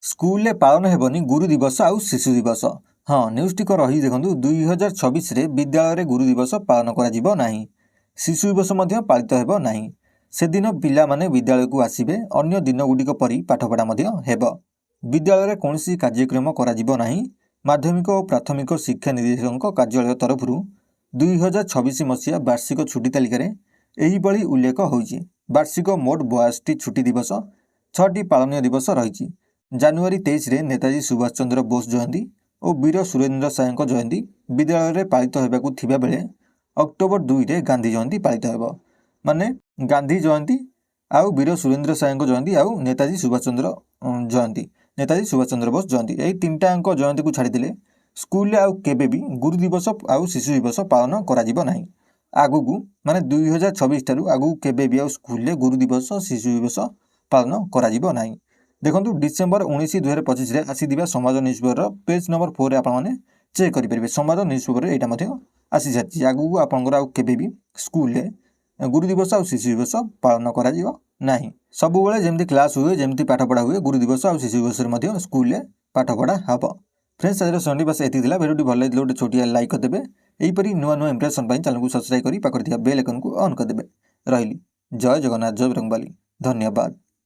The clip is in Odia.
ସ୍କୁଲରେ ପାଳନ ହେବନି ଗୁରୁ ଦିବସ ଆଉ ଶିଶୁ ଦିବସ। ହଁ, ନ୍ୟୁଜ୍ଟିକ ରହି ଦେଖନ୍ତୁ, 2026ରେ ବିଦ୍ୟାଳୟରେ ଗୁରୁ ଦିବସ ପାଳନ କରାଯିବ ନାହିଁ। ଶିଶୁ ଦିବସ ମଧ୍ୟ ପାଳିତ ହେବ ନାହିଁ। ସେଦିନ ପିଲାମାନେ ବିଦ୍ୟାଳୟକୁ ଆସିବେ। ଅନ୍ୟ ଦିନଗୁଡ଼ିକ ପରି ପାଠପଢ଼ା ମଧ୍ୟ ହେବ। ବିଦ୍ୟାଳୟରେ କୌଣସି କାର୍ଯ୍ୟକ୍ରମ କରାଯିବ ନାହିଁ। ମାଧ୍ୟମିକ ଓ ପ୍ରାଥମିକ ଶିକ୍ଷା ନିର୍ଦ୍ଦେଶକଙ୍କ କାର୍ଯ୍ୟାଳୟ ତରଫରୁ 2026 ମସିହା ବାର୍ଷିକ ଛୁଟି ତାଲିକାରେ ଏହିଭଳି ଉଲ୍ଲେଖ ହୋଇଛି। ବାର୍ଷିକ ମୋଟ 82ଟି ଛୁଟି ଦିବସ, ଛଅଟି ପାଳନୀୟ ଦିବସ ରହିଛି। ଜାନୁଆରୀ 23ରେ ନେତାଜୀ ସୁଭାଷ ଚନ୍ଦ୍ର ବୋଷ ଜୟନ୍ତୀ ଓ ବୀର ସୁରେନ୍ଦ୍ର ସାଏଙ୍କ ଜୟନ୍ତୀ ବିଦ୍ୟାଳୟରେ ପାଳିତ ହେବାକୁ ଥିବାବେଳେ ଅକ୍ଟୋବର 2ରେ ଗାନ୍ଧୀ ଜୟନ୍ତୀ ପାଳିତ ହେବ। ମାନେ ଗାନ୍ଧୀ ଜୟନ୍ତୀ ଆଉ ବୀର ସୁରେନ୍ଦ୍ର ସାଏଙ୍କ ଜୟନ୍ତୀ ଆଉ ନେତାଜୀ ସୁଭାଷ ଚନ୍ଦ୍ର ଜୟନ୍ତୀ, ନେତାଜୀ ସୁଭାଷ ଚନ୍ଦ୍ର ବୋଷ ଜୟନ୍ତୀ, ଏଇ ତିନିଟାଙ୍କ ଜୟନ୍ତୀକୁ ଛାଡ଼ିଦେଲେ ସ୍କୁଲରେ ଆଉ କେବେ ବି ଗୁରୁ ଦିବସ ଆଉ ଶିଶୁ ଦିବସ ପାଳନ କରାଯିବ ନାହିଁ ଆଗକୁ। ମାନେ 2026 ଠାରୁ ଆଗକୁ କେବେ ବି ଆଉ ସ୍କୁଲରେ ଗୁରୁ ଦିବସ, ଶିଶୁ ଦିବସ ପାଳନ କରାଯିବ ନାହିଁ। ଦେଖନ୍ତୁ, ଡିସେମ୍ବର 19 2025ରେ ଆସିଥିବା ସମାଜ ନ୍ୟୁଜ୍ ପେପରର ପେଜ୍ ନମ୍ବର 4ରେ ଆପଣମାନେ ଚେକ୍ କରିପାରିବେ। ସମାଜ ନ୍ୟୁଜ୍ ପେପରରେ ଏଇଟା ମଧ୍ୟ ଆସିସାରିଛି। ଆଗକୁ ଆପଣଙ୍କର ଆଉ କେବେ ବି ସ୍କୁଲରେ ଗୁରୁ ଦିବସ ଆଉ ଶିଶୁ ଦିବସ ପାଳନ କରାଯିବ ନାହିଁ। ସବୁବେଳେ ଯେମିତି କ୍ଲାସ୍ ହୁଏ, ଯେମିତି ପାଠପଢ଼ା ହୁଏ, ଗୁରୁ ଦିବସ ଆଉ ଶିଶୁ ଦିବସରେ ମଧ୍ୟ ସ୍କୁଲରେ ପାଠପଢ଼ା ହେବ। ଫ୍ରେଣ୍ଡସ୍, ଆଜିର ସଣ୍ଡେ ବାସ୍ ଏତିକି ଥିଲା। ଭିଡ଼ିଓଟି ଭଲ ଲାଗିଥିଲେ ଗୋଟେ ଛୋଟିଆ ଲାଇକ୍ କରିଦେବେ। ଏହିପରି ନୂଆ ନୂଆ ଇମ୍ପ୍ରେସନ୍ ପାଇଁ ଚ୍ୟାନେଲକୁ ସବସ୍କ୍ରାଇବ୍ କରି ପାଖରେ ଥିବା ବେଲ୍ ଆଇକନ୍କୁ ଅନ୍ କରିଦେବେ। ରହିଲି। ଜୟ ଜଗନ୍ନାଥ, ଜୟ ବଜରଙ୍ଗବଲି। ଧନ୍ୟବାଦ।